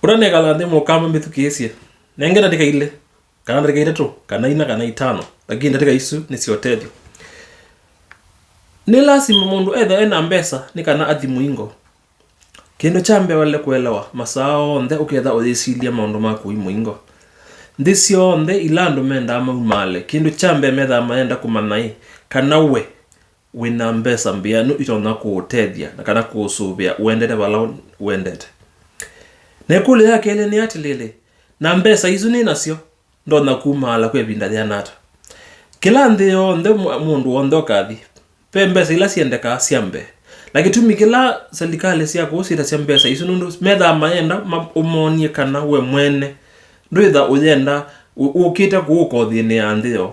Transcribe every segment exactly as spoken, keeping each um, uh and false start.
Ũtanekala nthĩ, mũkamba, mbĩthukĩĩsye. Nenge ndatĩka ilĩ, kana ndatĩka itatũ, kana ina, kana itano, lakini ndatĩka isu nĩ sya ũtethyo. Nĩ lasima mũndũ ethĩwe e na mbesa nĩ kana athi mũingo. Kĩndũ kya mbee waĩle kũelewa, masaa onthe ũketha ũyĩsilya maũndũ ma kũi mũingo. Nthĩ syonthe ila andũ mendaa maumaale, kĩndũ kya mbee methaa mayenda kũmanya ĩ kana we wĩ na mbesa mbĩanu itonya kũũtethya na kana kũũsũvĩa ũendete vala wendete. Na ĩkũlyo ya kelĩ nĩ atĩlĩlĩ, na mbesa isu nĩ nasyo, ndonya kumaala kwa ĩvinda yĩana ata? Kĩla nthĩ yonthe, mũ- mũndũ w'onthe ũkathi, ve mbesa ila syendekaa sya mbee. Na kĩtumi kĩla silikalĩ sya kũu syĩtasya mbesa isu, nũndũ methaa mayenda ma- ũmonie kana we mwene ndwĩtha ũyenda ũ- ũkĩte kũu ũkothĩnĩa nthĩ yoo,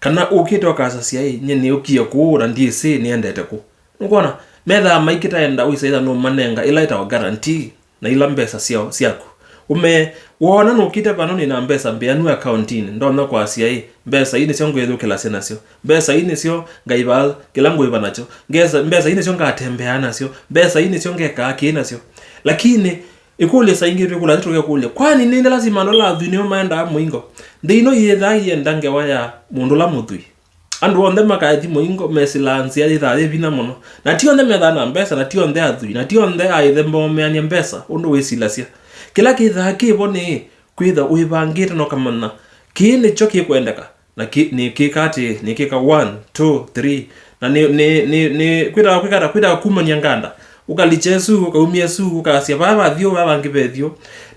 kana ũkĩte ũkasasya, ĩ, nyie nĩũkie kũu na ndyĩsĩ nĩendete kũ. Nũkwona, methaa maikĩtaenda wĩsa ĩtha nũmanenga ĩla ĩtawa guarantee na ila mbesa syao syaku. Ũme, woona nũkĩte vano nĩ na mbesa mbĩanu akauntinĩ, ndonya kwasya, ĩ, mbesa ii nĩsyo ngwĩthũkĩlasya nasyo, mbesa ii nĩsyo ngaĩvaa kĩla ngũĩva nakyo, ngesa, mbesa ii nĩsyo ngatembeaa nasyo, mbesa ii nĩsyo ngekaa kĩĩ nasyo. Lakini ĩkũlyo saa ingĩ twĩkũlya, tũkekũlya, kwani nĩ nda lasima andũ ala athwii nĩo maendaa mũingo? Nthĩ ĩno yĩthaa yĩenda ngewa ya mũndũ ũla mũthwii. Andũ onthe makathi mũingo mesĩlaa nzĩa yĩthaa yĩ vinya mũno. Na ti onthe methaa na mbesa, na ti onthe athwii, na ti onthe aaĩthe moomeany'a mbesa ũndũ wĩsilasya. Kĩla kĩthaa kĩ vo nĩ kwĩtha wĩvangĩte na ũkamanya kĩĩ nĩkyo kĩkwendeka, na kĩ, nĩkĩka atĩĩ, nĩkĩka one, two, three, na nĩ, nĩ, nĩ, nĩ kwĩtawa, kwĩkata, kwĩtawa kumany'a nganda. Ũkalikya ĩsu, ũkaumya ĩsu, ũkasya vaa vathi ũũ, vaa vangĩ vethi ũũ.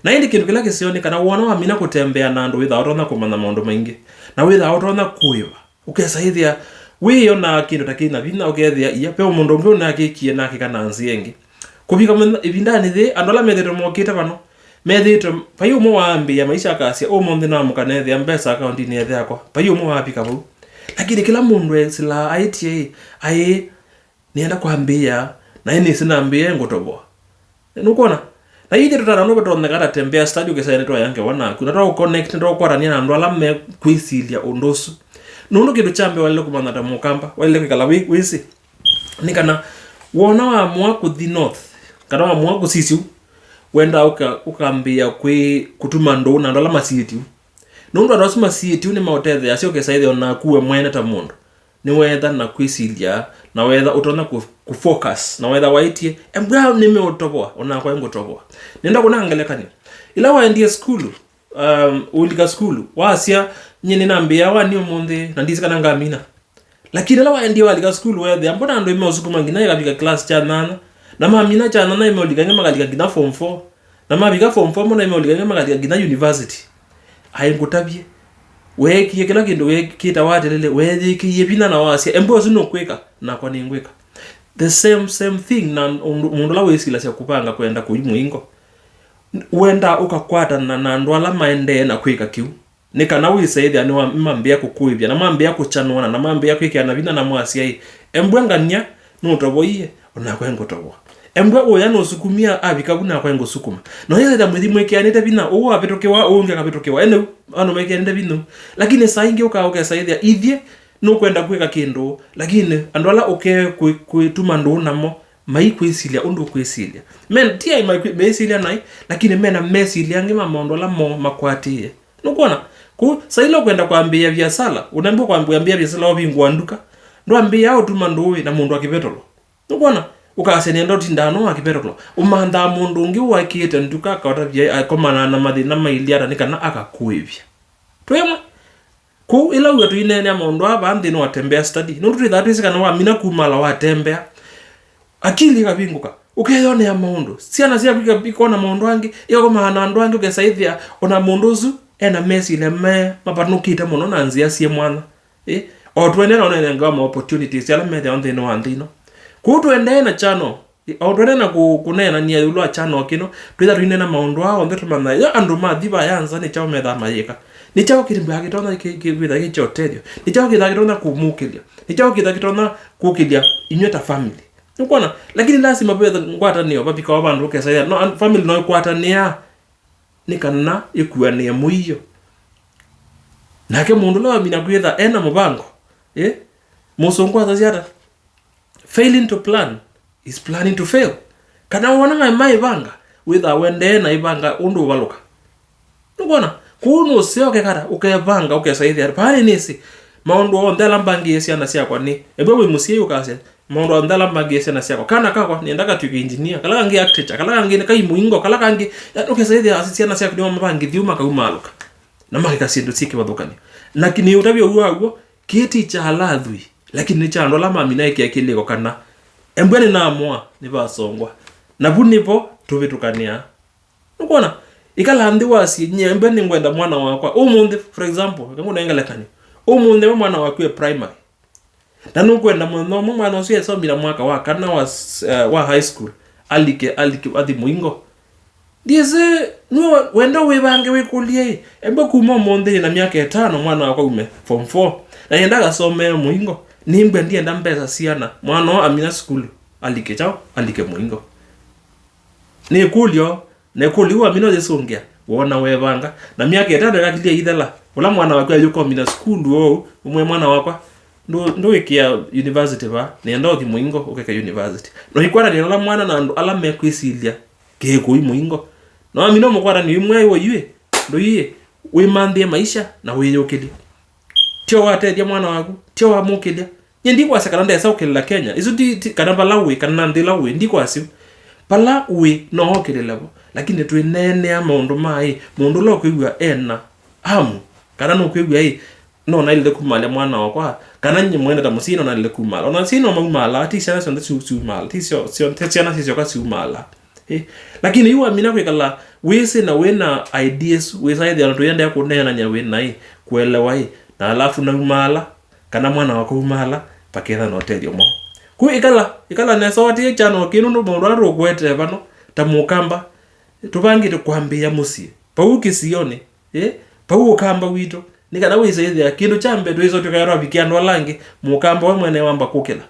Na ĩndĩ kĩndũ kĩla kĩseo nĩ kana wona wamina kũtembea na andũ wĩthaa ũtonya kũmanya maũndũ maingĩ, na wĩthaa ũtonya kũĩva. Ũkesa ĩthĩa wĩyonaa kĩndũ ta kĩna vinya, ũkethĩa ia, ve mũndũ ũngĩ ũnakĩkie nakĩka na nzĩa ĩngĩ. Kũvika mũthenya, ĩvindanĩ yĩĩ, andũ ala methĩĩtwe mokĩte vano, methĩĩtwe, vai ũmwe waambĩĩa maisha akasya, ũmũnthĩ naamũka neethĩa mbesa akauntinĩ ĩthe yakwa. Vai ũmwe wavika vau. Lakini kĩla mũndũ esĩlaa aĩtye, ĩ, aĩ, nĩenda kwambĩĩa, na ĩ nĩsĩ nambĩĩa ngũtovoa. Nũkwona? Na ithyĩ tũtana nũvatonyeka ta Tembea Study ũkĩsaĩa nĩtwaya ngewa naku, na twaũconnect, nĩtwaũkwatania na andũ ala mekwĩsilya ũndũ ũsu. Nũndũ kĩndũ kya mbee waĩle kũmanya ta mũkamba, waĩle kwĩkala wĩ, wĩsĩ. Nĩ kana wona wamũa kũthi north, kana wamũa kũsisya ũu, wendaa ũka, ũkambĩĩa kwĩ, kũtuma ndũũ na andũ ala masiĩtye ũu. Nũndũ andũ asu masiĩtye ũu nĩmaũtetheeasya ũkesa ĩthĩa o naku we mwene ta mũndũ nĩweetha na kwĩsilya, na weetha ũtonya kũ, kũ focus, na weetha waĩtye, embwa nĩmeũtovoa, o nakwa ngũtovoa. Nenda kũna ngelekany'o. Ĩla waendie sukulu, um, ũlika sukulu, wasya, nyie nĩnambĩĩa wani ũmũnthĩ, na ndisĩ kana ngamina. Lakini ĩla waendie walika sukulu, weethĩa mbona andũ ĩmeũsukuma nginya ĩkavika class kya nyanya, na mamina kya nyanya ĩmeũlika nginya makalika nginya form four, na mavika form four mbona ĩmeũlika nginya makalika nginya university. Aĩ ngũtavye, weekie kĩla kĩndũ wĩkĩte, watelele, weeyĩkĩie vinya na wasya, embwa ũsu nũkwĩka, nakwa nĩngwĩka. The same, same thing na ũndũ, mũndũ ũla wĩsilasya kũvanga kwenda kũi mũingo. Wendaa ũkakwatana na andũ ala maendee na kwĩka kĩu. Nĩ kana wĩse ĩthĩa nĩwa-, nĩmambĩĩa kũkũĩvya, na mambĩĩa kũkyanũana, na mambĩĩa kwĩkĩana vinya na mwasya, ĩ, embwa ngania nũtovoie, o nakwa ngũtovoa. Embwa ũya nũsukumie avika vu nakwa ngũsukuma. Na ũyĩthĩa mwĩthi mwĩkĩanĩte vinya, ũũ avĩtũkĩwa, ũũ ũngĩ akavĩtũkĩwa. Ene, andũ mekĩanĩte vinya. Lakini saa ingĩ ũkaa ũkesa ĩthĩa ithyĩ nũkwenda kwĩka kĩndũ, lakini andũ ala ũkee kwĩ-, kwĩtuma ndũũ namo, maikwĩsilya ũndũ ũkwĩsilya. Men, ti ai maikwĩ-, meĩsilya naĩ, lakini mena mesilya angĩ ma maũndũ ala moo makwatĩĩe. Nũkwona? Kũu, saa ila ũkwenda kwambĩĩa viasala, ũnambĩa kwambĩĩa viasala ũvingũa nduka, ndwambĩĩaa ũtuma ndũĩ na mũndũ wa kĩvetolo. Nũkwona? Ũkasya nĩenda ũtindaa no wa kĩvetolo. Ũmanthaa mũndũ ũngĩ ũakĩĩte nduka akaũtavya akomanaa na mathĩna mailye ata nĩ kana akakũĩvya. Twĩ ĩmwe? Kũu, ĩla wĩw'a tũineenea maũndũ aa vaa nthĩnĩ wa Tembea Study, nũndũ twĩthaa twĩsĩ kana wamina kumala watembea, akili ĩkavingũka, ũkeyonea maũndũ. Syana syaku ika-, ikona maũndũ angĩ, ikakomaa na andũ angĩ, ũkesa ĩthĩa o na mũndũ ũsu e na mesilya me mavanũkĩte mũno na nzĩa syĩ mwanya. Ĩ, o tũendee na ũneenange wa ma opportunities ala methĩawa nthĩnĩ wa nthĩ ĩno. Kũu tũendee na channel, o tũendee na kũ-, kũneenany'a ĩũlũ wa channel kĩno, twĩtha tũineena maũndũ aa onthe tũmanya, yo andũ mathi vaya nza nĩ kyaũ methaa mayĩka. Nĩ kyaũ kĩmbaa kĩtonya kĩ-, kĩ-, kwĩtha kĩ kya ũtethyo. Nĩ kyaũ kĩthaa kĩtonya kũmũkĩlya. Nĩ kyaũ kĩthaa kĩtonya kũkĩlya inyw'ĩ ta family. Nũkwona? Lakini lasima vetha ngwatanĩo, vavikawa vandũ ũkesa ĩthĩa, no, and family no ĩkwatanĩaa nĩ kana ĩkuanĩe mũio. Nake mũndũ ũla wamina kwĩtha e na mũvango, ĩ? Mũsũngũ asasya ata? Failing to plan is planning to fail. Kana wona maĩ maĩvanga, wĩthaa wendee na ĩvanga ũndũ ũvalũka. Nũkwona? Kũu nũseo ũkekata, ũkevanga, ũkesa ĩthĩa, vaa nĩnĩsĩ maũndũ onthe ala mbangĩĩe syana syakwa nĩ. Ew'e wĩ mũsyai ũkasya, maũndũ onthe ala mbangĩĩe syana syakwa. Kana kakwa, nĩenda katw'ĩke engineer, kala kangĩ architect, kala kangĩ nĩ kai mũingo, kala kangĩ, yani, ũkesa ĩthĩa syana syaku nĩmo mavangĩthie ũu makaumaalũka. Na makeka syĩndũ syĩ kĩvathũkany'o. Lakini ũtavya ũu waw'o, kĩĩ ti kya ala athwii, lakini nĩ kya andũ ala mamina ĩkĩa kĩlĩko kana, embwa nĩnamũa, nĩvasongwa. Na vu nĩvo tũvĩtũkanĩaa. Nũkwona? Ĩkala nthĩ wasye, nyie mbwe nĩngwenda mwana wakwa. Ũmũnthĩ, for example, reke ngũnenge ngelekany'o. Ũmũnthĩ we mwana waku e primary. Na nũkwenda mũthenya ũmwe mwana ũsu esomile mwaka wa kana wa, s- eh, wa high school, alike, alike, athi mũingo. Ndiĩsĩ, nue wenda wĩvange wĩkũlye-ĩ, embwe kuma ũmũnthĩ na myaka ĩtano mwana wakwa aume form four. Na nĩenda akasomee mũingo. Nĩmbwa ndienda mbesa syana. Mwana ũũ amina sukulu, alike kyaũ, alike mũingo. Nĩ ĩkũlyo, na ĩkũlyo yu wamina ũyĩsũngĩa, woona weevanga. Na myaka ĩtano ĩkakilyĩ ĩithela, ũla mwana waku ayũkomina sukulu ũũ, ũmwe mwana wakwa, ndũ- ndũĩkĩa university vaa, nĩenda ũthi mũingo ũkeke university. Na ũikwatanĩa na ũla mwana na andũ ala mekwĩsilya kĩĩ kũi mũingo. Na wamina ũmũkwatanĩa yu mwaĩ ũyuĩ, ndũiĩ, wĩmanthĩe maisha na wĩyũkĩlye. Tyo watethya mwana waku, tyo wamũkĩlya. Nyie ndikwasya kana ndesa ũkĩlĩla Kenya. Isu ti, ti kana vala wĩ, kana nthĩ ĩla wĩ, ndikwasya. Vala wĩ, no ũkĩlĩle vo. Lakini twĩneenea maũndũ ma ĩ, mũndũ ũla ũkwĩw'a ena hamu, kana nũkwĩw'a ĩ, no naĩlĩte kumaalya mwana wakwa, kana nyie mwene ta mũsyai no naĩlĩte kumala. Ona asyai no maumala, ti syana syonthe siu- siumala, ti syo- syo- ti syana sisyoka siumala. Ĩ, lakini yu wamina kwĩkala wĩsĩ na wĩ na ideas, wĩsa ĩthĩa na tũiendeea kũneenany'a wĩ naĩ, kũelewa ĩ, na alafu naumaala, kana mwana wakwa aumaala, vaketha na ũtethyo mwaũ. Ku ĩkala, ĩkala nesa ũatĩĩe kyana o kĩĩ nũndũ maũndũ ala tũkũetee vano, ta mũkamba, tũvangĩte kwambĩĩa mũsyĩ. Vau kĩsionĩ, ĩ, vau ũkamba witũ, nĩ kana wĩsa ĩthĩa kĩndũ kya mbee twĩsa tũkaĩa twavikia andũ ala angĩ, mũkamba we mwene wamba kũkĩla.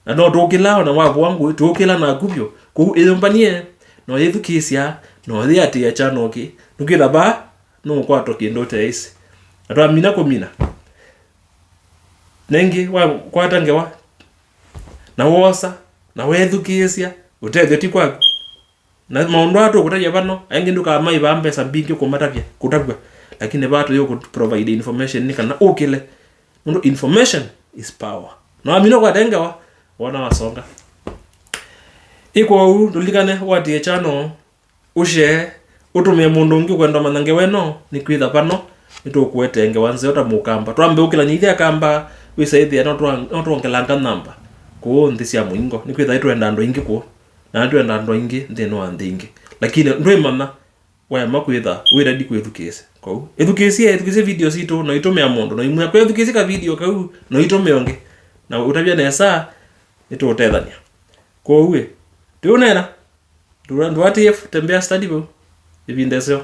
Na no tũũkĩlaa o na wavũa ngũĩ, tũũkĩla naku vyũ. Kũu ĩyũmbany'e, na ũyĩthukĩĩsya, na ũyĩatĩĩa kyanokĩ. Nũkwĩtha vaa, nũũkwatwa kĩndũ ũteĩsĩ. Na twamina kũmina. Nengĩ, wakwata ngewa, na woosa, na weethukĩĩsya, ũtethyo ti kwaku. Na maũndũ aa tũkũtavya vano, aingĩ ndũkamaĩvaa mbesa mbingĩ kũmatavya, kũtavw'a. Lakini vaa tũyũkũ provide information nĩ kana ũkĩle. Nũndũ information is power. Na wamina ũkwate ngewa, wona wasonga. Ĩ kwoou, ndũlilikane ũatĩĩe kyana, ũshare, ũtũmĩe mũndũ ũngĩ ũkwenda ũmanya ngewa ĩno, nĩkwĩtha vano nĩtũkũetee ngewa nzeo ta mũkamba. Twambe ũkĩlany'a ithe akamba, wĩsa ĩthĩa no twa- no twongelanga namba kũũ nthĩ sya mũingo, nĩkwĩtha nĩtwenda andũ aingĩ kũũ. Na nĩtwenda andũ aingĩ nthĩnĩ wa nthĩ ingĩ. Lakini ndwĩmanya, waema kwĩtha wĩ ready kwĩthukĩĩsya. Kwoou, ĩthukĩĩsye, ĩthukĩĩsye video sitũ, na ũitũmĩa mũndũ, na ũimwĩa, "Kwĩthukĩĩsye ka video kau, na ũitũmĩa ũngĩ." Na ũtavya nesa, nĩtũũtethany'a. Kwoou ĩ, tũũneena, ndũa- ndũatĩĩe Tembea Study vau, ĩvinda ĩseo.